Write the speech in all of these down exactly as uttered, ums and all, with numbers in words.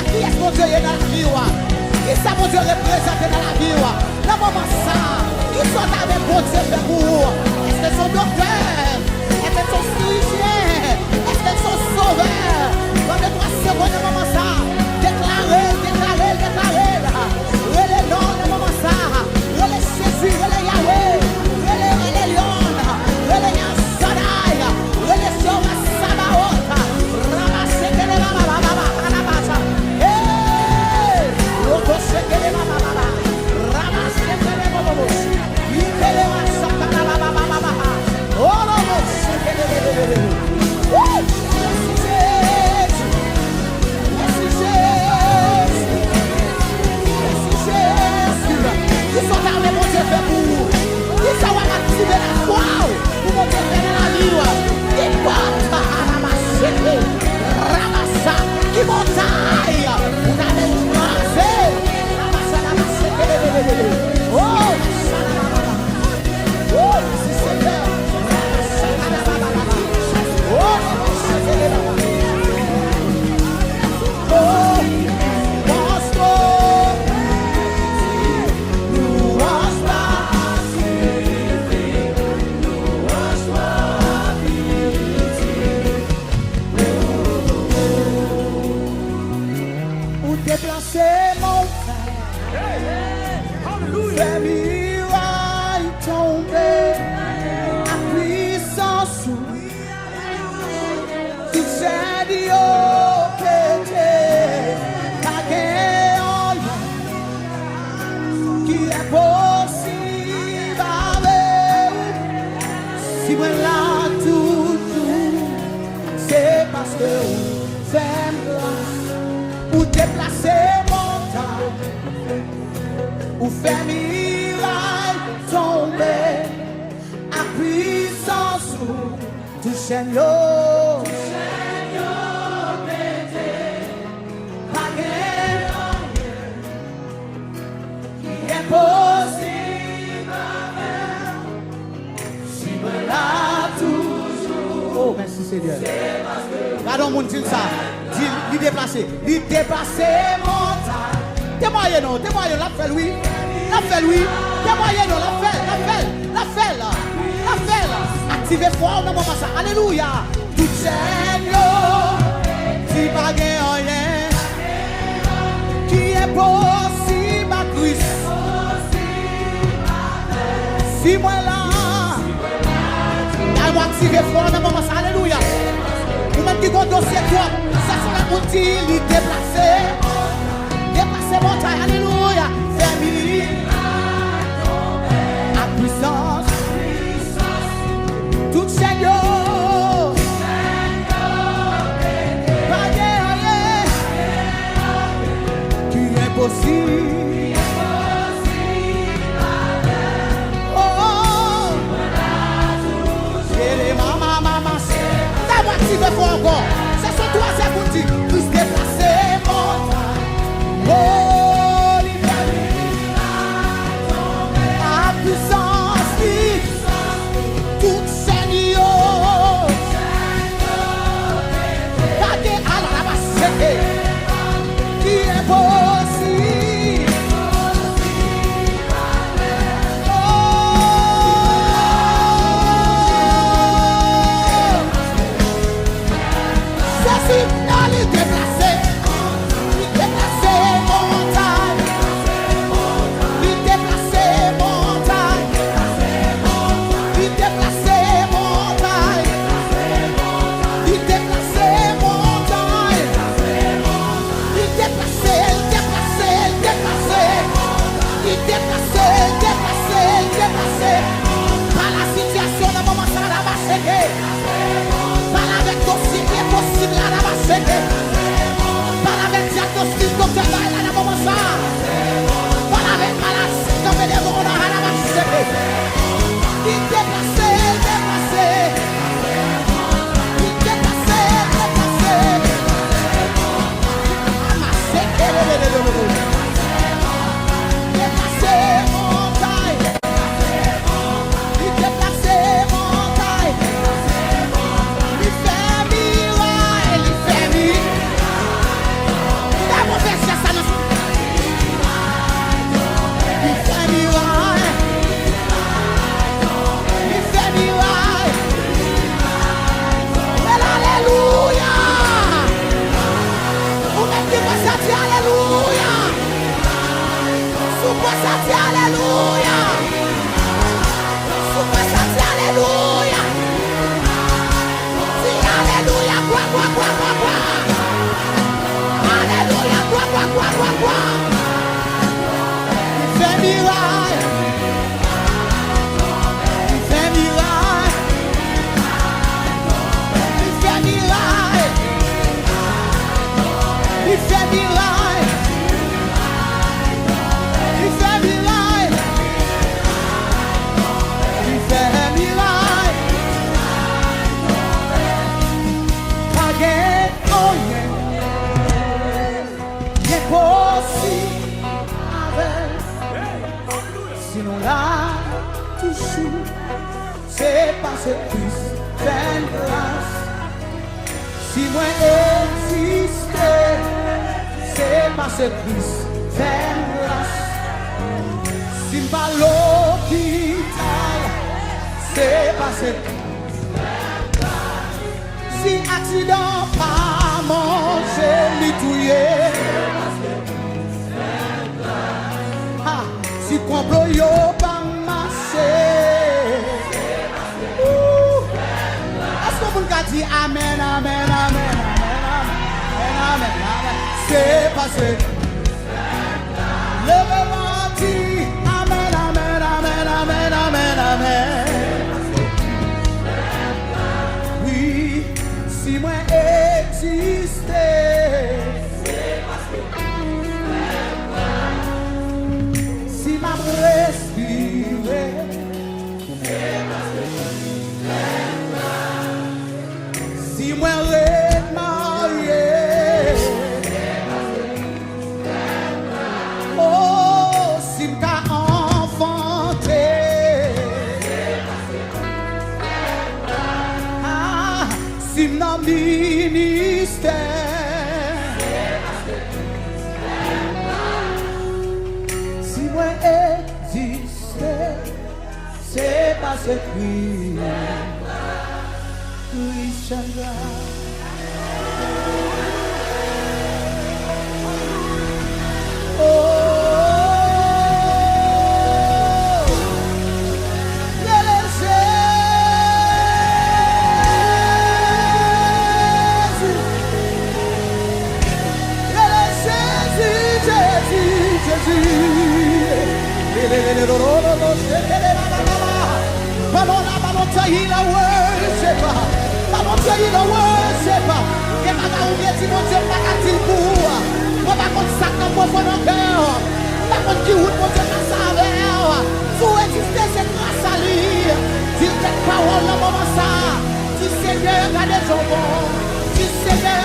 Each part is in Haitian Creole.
Kiyès Bondye ye nan lavi w? Kisa Bondye reprezante nan lavi w? Nan moman sa, kisa w ta renmen Bondye fè pou ou? Èske se yon doktè? Èske se yon chirijyen? Èske se yon sovè? Pran de twa segonn nan moman sa. Deklare l, deklare l, deklare l. Rele non nan moman sa. Rele Jezi, rele Yawe, rele El Elyon, rele El Shaddai, rele Jewova Sabaot. Rabasekele baba baba baba anabasa. Hey! Rokosekele baba baba. Rabasekele bobobo. Ikele masakala baba baba baba. Orobosekele bebebebe. Woo! Mèsi Jezi. Mèsi Jezi. Mèsi Jezi. Kisa w ta renmen Bondye fè pou ou? Kisa w ap aktive lafwa w pou Bondye fè nan lavi w? Ki pòt, anabasete, rabasa, ki montay ou ta renmen kraze? Rabasa, rabasete, lelelelele. Oh, rabasa, rabasa. Oh, mèsi Senyè. Oh, ou deplase montay. Fè miray tonbe ak pwisans ou. Tout chèn yo pete, pa gen anyen ki enposib avè w. Si mwen la toujou, se paske ou fè m gras. Ou deplase montay. Ou fè miray tonbe ak pwisans ou. Tout chèn yo, tout chèn yo pete. Pa gen anyen ki enposib avè w. Si mwen la toujou. Oh, mèsi Senyè. Gade yon moun di l sa. Di l, li deplase. Li deplase montay. Temwaye non, temwaye, l ap fè l wi. L ap fè l wi. Temwaye non, l ap fè l, l ap fè l, l ap fè l, l ap fè l. Aktive fwa w nan moman sa. Alelouya. Tout chèn yo di pa gen anyen ki enposib a Kris. Si mwen la, al mwen aktive fwa w nan moman sa. Alelouya. Ou menm ki gon dosye twòp, sa se lè moun di li deplase. Deplase montay, alelouya. Fè miray tonbe ak pwisans. Tout chèn yo. Pa gen anyen ki enposib. Oh, oh. Ele mama, mama, se. Sa va aktive fò ankò. Se sou twazyèm moun di, Kris deplase montay. Oh, li fè mirak ak pwisans li. Tout chèn yo. Pa gen alarabasete ki enposib. Santi alelouya. Si w kwè, santi alelouya. Di alelouya, kwa, kwa, kwa, kwa, kwa. Alelouya, kwa, kwa, kwa, kwa, kwa. Li fè miray. Li fè miray. Li fè miray. Li fè miray. Li fè miray. Li fè miray. Pa gen anyen ki enposib avè l. Si nou la toujou, se paske Kris fè n gras. Si mwen egziste, se paske Kris fè m gras. Si m pa lopital, se paske si aksidan pa manje li touye. Ha! Si konplo yo pa mache. Ooh! Èske yon moun ka di amèn, amèn, amèn, amèn, amèn, amèn, amèn? Se paske leve mati, amèn, amèn, amèn, amèn, amèn, amèn. Wi, si mwen egziste, si m ap respire, si mwen ret marye, oh, si m ka anfante, ah, si m nan ministè, si mwen egziste, se paske Kris, Kris fè m gras. Oh, rele Jezi. Rele Jezi, Jezi, Jezi. Rele, rele, ro, ro, ro, ro, se, rele, la, la, la, la. Balon la, balon te yi la, worship. Balon te yi la, worship. Gen bagay ou vle di Bondye, m pa ka di l pou ou. Mwen pa konn sa k nan pwofondè kè w. M pa konn ki wout Bondye pase avè w. Si w egziste, se gras a li. Di l kèk pawòl nan moman sa a. Di, Senyè, gade jan w bon. Di, Senyè,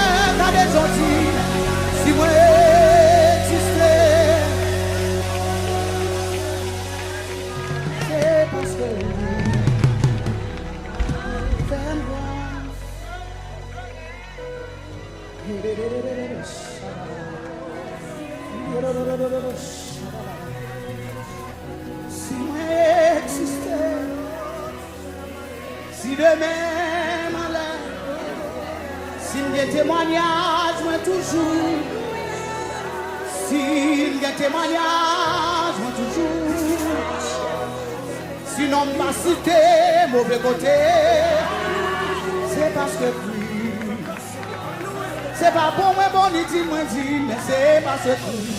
gade jan w di. Si mwen egziste, se paske li fè m gras. Si mwen egziste, si demen m anlè, si m gen temwanyaj mwen toujou, si m gen temwanyaj mwen toujou, si non m pa site move kote, se paske Kris. Se pa bon mwen bon, ni di mwen di, men se paske Kris.